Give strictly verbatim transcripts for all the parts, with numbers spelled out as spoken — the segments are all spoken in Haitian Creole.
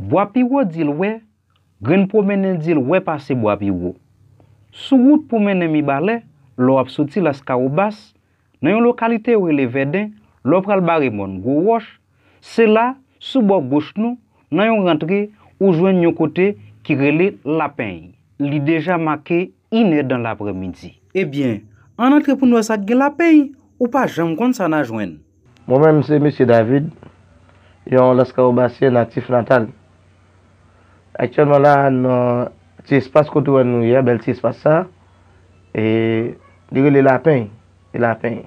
Bwa pi wo di l wè, grenn pwomennen di l wè pase bwa pi wo. Sou wout pou mennen Mibalè, lè w ap soti Laskawobas, nan yon lokalite yo rele Vèden, lè w pral bare mòn Gwo Wòch, se la, sou bò goch nou, nan yon rantre, ou jwenn yon kote ki rele Lapeny. Li deja make inè dan laprèmidi. Ebyen, ann antre pou n wè sa k gen Lapeny, ou pa janm konn sa n a jwenn. Mwen menm, se Mesye David, yon Laskawobasyen natif natal. Aktyèlman la, nan ti espas kote w wè nou ye a, bèl ti espas sa, e li rele Lapeny, e Lapeny.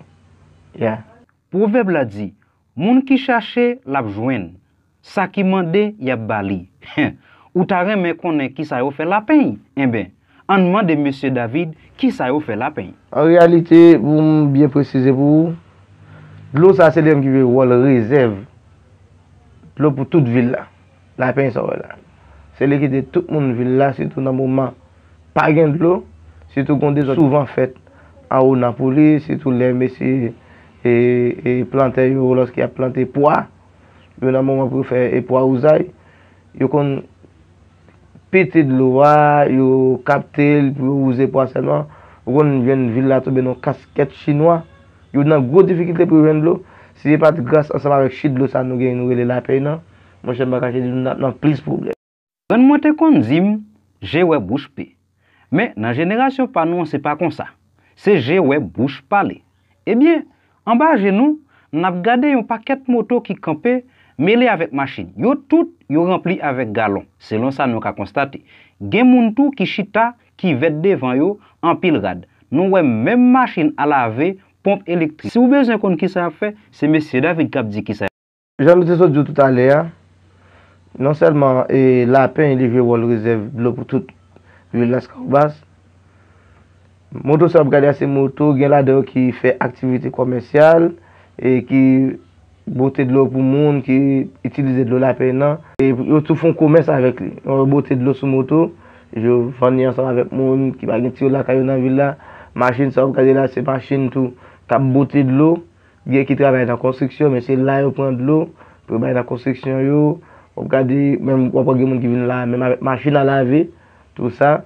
Ya. Pwovèb la di, moun ki chache, l ap jwenn. Sa ki mande, y ap ba li. Ou ta renmen konnen kisa yo fè Lapeny? Enben, ann mande Mesye David kisa yo fè Lapeny. An reyalite, pou m byen presize pou ou, dlo sa se li menm ki jwe wòl rezèv dlo pou tout vil la. Lapeny sa w wè la. Se li ki ede tout moun vil la, sitou nan moman pa gen dlo, sitou gon dezòd souvan fèt anwo Napoli, sitou lè mesye e, e plantè yo, lòske y ap plante pwa, yo nan moman pou yo fè e pwa wouzay, yo konn pete dlo a, yo kapte l pou yo wouze pwa sèlman. Ou konn jwenn vil la tonbe nan kaskèt chinwa. Yo nan gwo difikilte pou yo jwenn dlo. Si se pa t gras ansanm avèk chit dlo sa nou genyen nou rele Lapeny nan, monchè, m pa kache di nou, n ap nan plis pwoblèm. Grann mwen te konn di m, je wè bouch pe. Men, nan jenerasyon pa nou an, se pa konsa. Se je wè bouch pale. Ebyen, anba je nou, n ap gade yon pakèt moto ki kanpe, mele avèk machin. Yo tout, yo ranpli avèk galon, selon sa nou ka konstate. Gen moun tou ki chita, ki vèt devan yo, anpil rad. Nou wè menm machin a lave, ponp elektrik. Si w bezwen konn kisa y ap fè, se mesye David k ap di kisa y ap fè. Jan nou te sot di w toutalè a, non sèlman, e, Lapeny li jwe wòl rezèv dlo pou tout vil Laskawobas. Moto sa w ap gade a se moto, gen ladan yo ki fè aktivite kòmèsyal e ki bote dlo pou moun, ki itilize dlo Lapeny nan. E yo tou fè yon komès avèk li. Yo bote dlo sou moto, yo vann li ansanm avèk moun ki pa gen tiyo lakay yo nan vil la. Machin sa w ap gade la, se machin tou k ap bote dlo. Gen ki travay nan konstriksyon, men se la yo pran dlo pou yo bay nan konstriksyon yo. W ap gade, menm w ap wè gen moun ki vin la, menm avèk machin a lave, tou sa.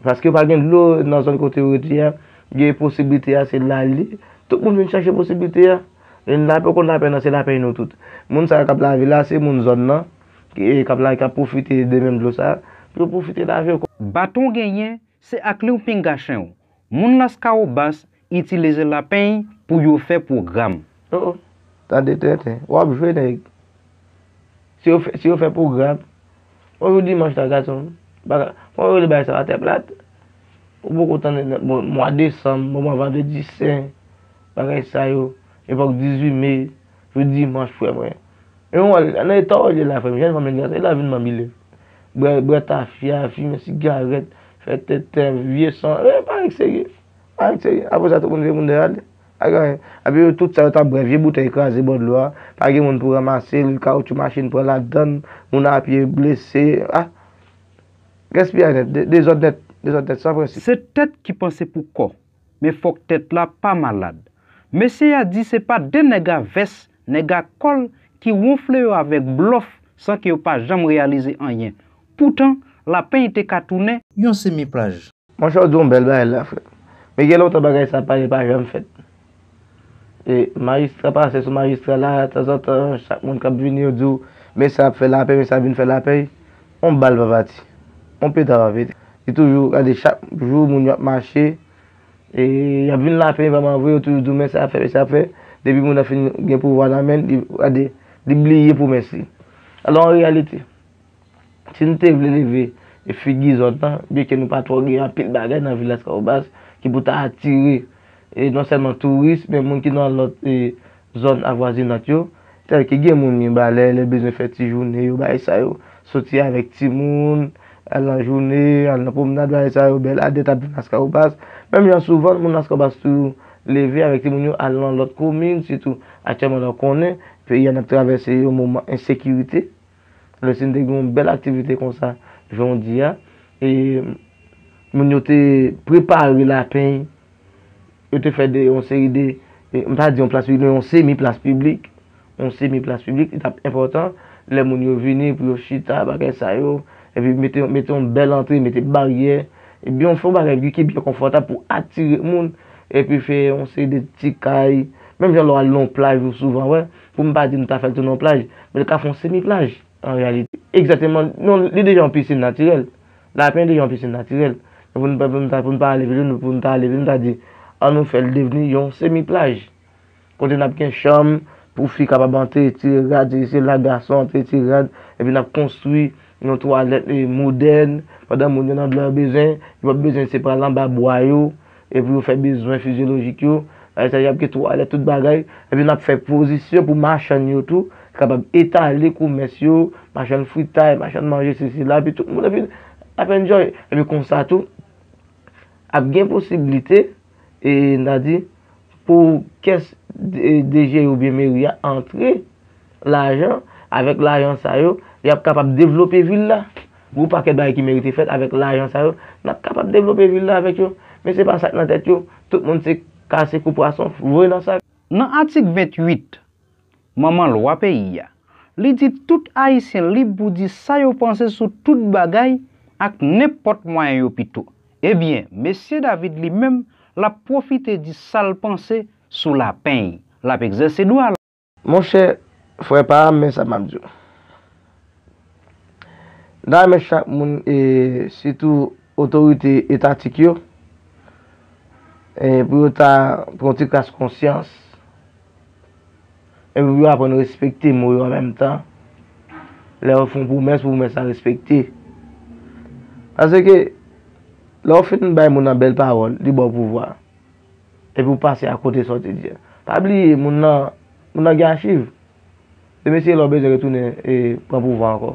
Paske yo pa gen dlo nan zòn kote yo rete a, gen posiblite a, se la li. Tout moun vin chache posiblite a. Lè n lave, ou konn Lapeny nan, se Lapeny nou tout. Moun sa yo k ap lave la, se moun zòn nan, ki, k ap la, k ap pwofite de menm dlo sa, pou yo pwofite lave yo. Baton genyen, se ak li w pinga chen w. Moun Laskawobas itilize Lapeny pou yo fè pwogram. Oh, oh. Tande tenten. W ap jwe nèg. Si yo fè, si yo fè pwogram, bonjou dimanch la, gason. Bagay, kòman yo rele bagay sa, atè plat? Ou poko tande nan, bon, mwa desanm, bon, mwa vandredi sen, bagay sa yo, epòk dizuit me, jou dimanch, frè mwen. E yon wè, nan eta w ye la, frè m, jèn fanm nèg la, e la vin manmile. Bwè, bwè tafya, fimen sigarèt, fè tenten, vye san, e pa rèk serye. Pa rèk serye. Apre sa, tout moun vye moun dèyè ale. Pa gen anyen. Epi yo tout sa yo t ap bwè, vye boutèy kraze bò dlo a. Pa gen moun pou ranmase l, kawotchou machin pran ladann, moun a pye blese. Ah! Gaspiyaj nèt, de-, dezòd nèt, dezòd nèt, san prensip. Se tèt ki panse pou kò, men fòk tèt la pa malad. Mesye a di se pa de nèg a vès, nèg a kòl ki wonfle yo avèk blòf san ke yo pa janm reyalize anyen. Poutan, Lapeny te ka tounen yon semi plaj. Monchè, w di yon bèl bagay la, frè. Men gen lontan bagay sa pa, pa janm fèt. E majistra pase sou majistra la, tanzantan, chak moun k ap vini, yo di w, men sa ap fè Lapeny, men sa vin fè Lapeny. On bal pa pati. On peta pa pete. Li toujou, gade, chak jou moun yo ap mache, e y ap vin Lapeny vrèman vre, yo toujou di w, men sa ap fè, men sa ap fè. Depi moun nan fin gen pouvwa nan men l, li, gade, li bliye pwomès li. Alò, an reyalite, si nou te vle leve figi zòn nan, byenke nou pa twò gen anpil bagay nan vil Laskawobas ki pou ta atire, e non sèlman touris, men moun ki nan lòt, e, zòn avwazinant yo, tèlke gen moun Mibalè, lè bezwen fè ti jounen yo, bagay sa yo, soti avèk timoun, al nan jounen, al nan pwomnad, bagay sa yo, bèl adèt ap vin Laskawobas. Menm jan souvan, moun Laskawobas tou leve avèk timoun yo, al nan lòt komin, sitou aktyèlman lè w konnen, peyi a n ap travèse yon moman ensekirite. Alò, si n te gen yon bèl aktivite konsa, jan w di a, e moun yo te prepare Lapeny, yo te fè de, yon seri de, e, m pa di yon plas piblik, men yon semi plas piblik, yon semi plas piblik, li t ap enpòtan, Lè moun yo vini pou yo chita, bagay sa yo, epi mete, mete yon bèl antre, mete baryè, epi yon fon bagay ki, ki byen konfòtab pou atire moun, epi fè yon seri de ti kay, menm jan lè w al nan yon plaj ou souvan wè, pou m pa di nou ta fè l tou nan yon plaj, men l ka fè yon semi plaj, an reyalite. Egzakteman, non, li deja yon pisin natirèl. Lapen deja yon pisin natirèl. Men pou n pa, pou n ta, pou n pa ale pi lwen, pou n ta ale pi lwen, nou ta di, an nou fè l devni yon semi plaj. Kote n ap gen chanm pou fi kapab antre, tire rad, se la gason antre, tire rad, epi n ap konstwi yon twalèt, e, modèn, pandan moun yo nan dlo yo bezwen, yo p ap bezwen se pral anba bwa yo, epi yo fè bezwen fizyolojik yo, bagay sa yo ap gen twalèt, tout bagay, epi n ap fè pozisyon pou machann yo tou, kapab etale komès yo, machann fritay, machann manje, sesi la, epi tout moun, epi ap enjoy, epi konsa tou, ap gen posiblite, e, n ta di, pou kès de, de jeri oubyen meri a antre lajan, avèk lajan sa yo, y ap kapab devlope vil la. Gwo pakèt bagay ki merite fèt avèk lajan sa yo, n ap kapab devlope vil la avèk yo. Men se pa sa k nan tèt yo, tout moun se kase kou pwason, voye nan sak. Nan atik venntuit, manman lwa peyi a, li di tout Ayisyen lib pou di sa yo panse sou tout bagay ak nenpòt mwayen yo pito. Ebyen, mesye David li menm, l ap pwofite di sa l panse sou lapeny. L ap egzèse dwa l. Monchè, frè pa m, men sa m ap di w. M ta renmen chak moun, e, sitou otorite etatik yo, e, pou yo ta pran yon ti kras konsyans, epi pou yo aprann respekte mo yo an menm tan. Lè yo fè yon pwomès, pou pwomès la respekte. Paske, lè w fin bay moun nan bèl pawòl, li ba w pouvwa. Epi w pase akote sa w te di a. Pa bliye, moun nan, moun nan gen achiv. Se mesye lè w bezwen retounen e pran pouvwa ankò.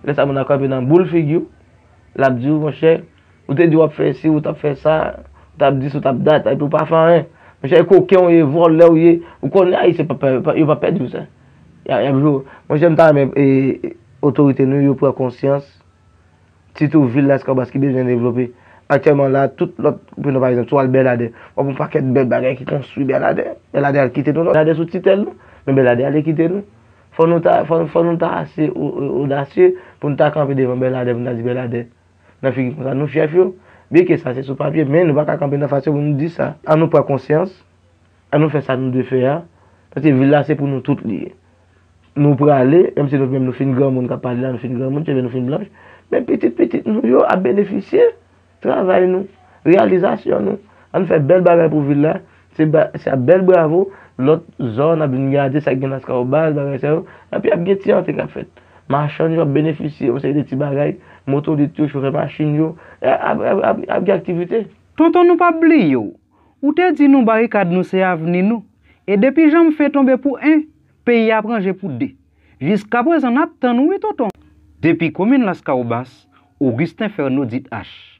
Lè sa moun nan kanpe nan boul figi w, l ap di w, monchè, ou te di w ap fè si, ou t ap fè sa, ou t ap dis, ou t ap dat, epi w pa fè anyen. Monchè, e koken w ye, vòlè w ye, ou konnen Ayisyen pa, pa, pa, yo p ap pèdi w sa. Y a, y ap jwe. Monchè, m ta renmen e, otorite nou yo pran konsyans. Sitou vil Laskawobas ki bezwen devlope. Aktyèlman la, tout lòt, pou nou pa egzanp, si w al Bèladè, w ap wè yon pakèt bèl bagay ki konstwi Bèladè. Bèladè al kite nou, Bèladè sou titèl nou, men Bèladè ale kite nou. Fò nou ta, fò, fò nou ta ase o-, o-, odasye pou nou ta kanpe devan Bèladè, pou nou ta di Bèladè, nan figi konsa, nou chèf yo. Byenke sa se sou papye, men nou pa ka kanpe nan fas yo pou nou di sa. An nou pran konsyans. An nou fè sa nou dwe fè a, paske vil la se pou nou tout li ye. Nou prale, menm si nou menm nou fin granmoun k ap pale la, nou fin granmoun, cheve nou fin blanch, men pitit pitit nou yo ap benefisye travay nou, reyalizasyon nou. An nou fè bèl bagay pou vil la, se ba, se ap bèl bravo, lòt zòn ap vin gade sa k gen Laskawobas, bagay sa yo, epi ap gen ti antre k ap fèt. Machann yo ap benefisye yon seri de ti bagay, motolit yo, chofè machin yo, ap, ap, ap, ap gen aktivite. Tonton, nou p ap bliye w. Ou te di nou barikad nou se avni nou. E depi janm fen tonbe pou en, peyi a ap ranje pou de. Jiskaprezan n ap tann ou wi tonton. Depi komin Laskawobas, Augustin Fernodit H.